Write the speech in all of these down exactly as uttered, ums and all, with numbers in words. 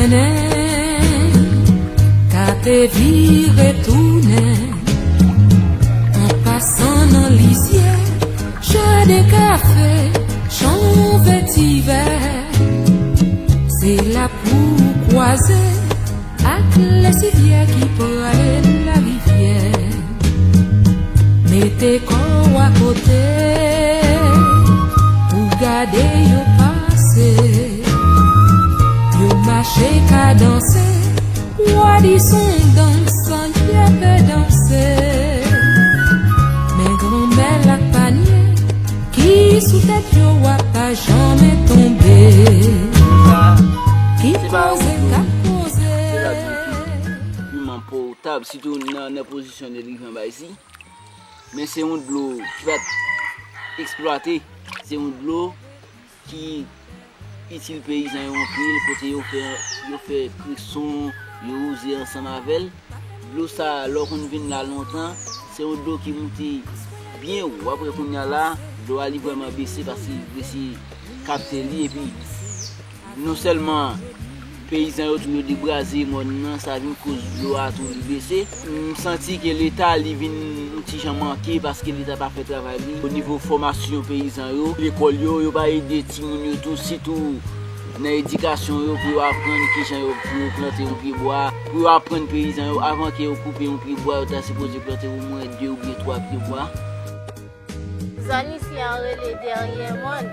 Mennen, k ap vire tounen, an pasan nan lizyè, jaden kafe, chan vetivè. Se la pou w kwaze ak lesivyè ki prale larivyè. Mete kò w akote pou gade yo pase. Yo mache kadanse, w a di s on dans, yè pè danse. Men granmèl ak panye ki sou tèt yo, w a pa janmen tonbe. Ki poze k ap poze. Piman potab, sitou nan, nan pozisyon de livan bay si. Men se yon dlo ki pa t eksplwate. Se yon dlo ki itil peyizan yo anpil, kote yo fè, yo fè kreson, yo wouze ansanm avè l. Dlo sa a, lè w konn vin la lontan, se yon dlo ki moute byen wo. Apre kounye a la, dlo a li vrèman bese paske li resi kapte li, epi non sèlman peyizan yo tou yo debraze mòn nan, sa vin koz dlo a tou li bese. M santi ke Leta li vin yon ti jan manke paske Leta pa fè travay li. O nivo fòmasyon peyizan yo, lekòl yo, yo pa ede timoun yo tou, sitou nan edikasyon yo, pou yo aprann kijan yo pou yo plante yon pye bwa, pou yo aprann peyizan yo avan ke yo koupe yon pye bwa, yo ta sipoze plante omwen de oubyen twa pye bwa. Zòn isi an rele Dèryè Mòn,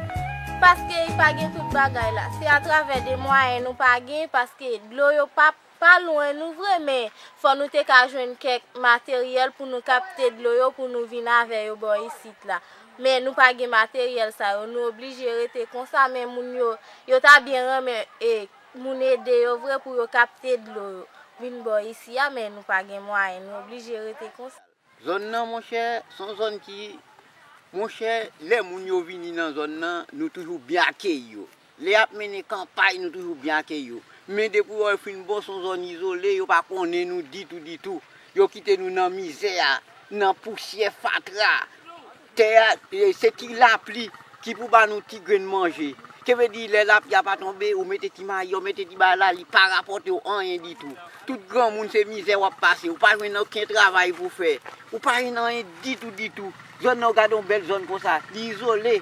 paske li pa gen tout bagay la. Se atravè de mwayen nou pa gen, paske dlo yo pa, pa lwen nou vre, men fò nou te ka jwenn kèk materyèl pou nou kapte dlo yo, pou nou vin avè yo bò isit la. Men nou pa gen materyèl sa yo, nou oblije rete konsa, men moun yo, yo ta byen renmen, e, moun ede yo vre pou yo kapte dlo yo, vin bò isi a, men nou pa gen mwayen, nou oblije rete konsa. Zòn nan, monchè, s on zòn ki, monchè, lè moun yo vini nan zòn nan, nou toujou byen akeyi yo. Lè y ap mennen kanpay, nou toujou byen akeyi yo. Men depi w wè yo fin bon, s on zòn izole, yo pa konnen nou ditou, ditou. Yo kite nou nan mizè a, nan pousyè, fatra. Tè a, e, se ti lapli ki pou ba nou ti grenn manje. Ke vle di, lè lapli a pa tonbe, ou mete ti mayi, ou mete ti bagay la, li pa rapòte w anyen ditou. Tout granmoun se mizè w ap pase. Ou pa jwenn okenn travay pou fè. Ou pa jwenn anyen ditou, ditou. Zòn nan, w gade yon bèl zòn konsa, li izole.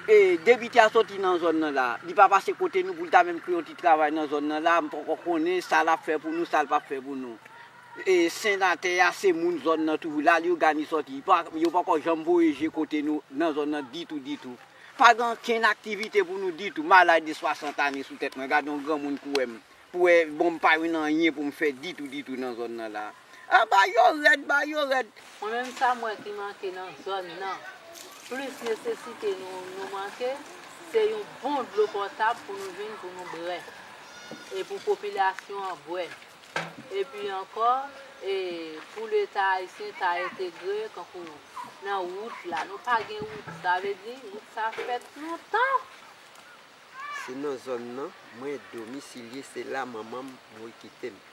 E, debitè a soti nan zòn nan la. Li pa pase kote nou pou l ta menm kreye yon ti travay nan zòn nan la. M poko konnen sa l ap fè pou nou, sa l p ap fè pou nou. E, senatè a se moun zòn nan toujou. La Leyogàn li sòti. Li pa, yo poko janm voye je kote nou nan zòn nan ditou, ditou. Pa gen okenn aktivite pou nou ditou. M al laj de swasant ane sou tèt mwen. Gade yon granmoun pou wè m, pou wè, bon, m pa jwenn anyen pou m fè ditou, ditou nan zòn nan la. A, bagay yo rèd, bagay yo rèd. Mwen menm, sa m wè ki manke nan zòn nan, plis nesesite nou, nou manke, se yon bon dlo potab pou nou jwenn, pou nou bwè. E pou popilasyon an bwè. Epi ankò, e, pou Leta ayisyen ta entegre, kankou nan wout la. Nou pa gen wout, sa vle di, wout sa fèt lontan. Se nan zòn nan mwen domisilye, se la manman m mouri kite m.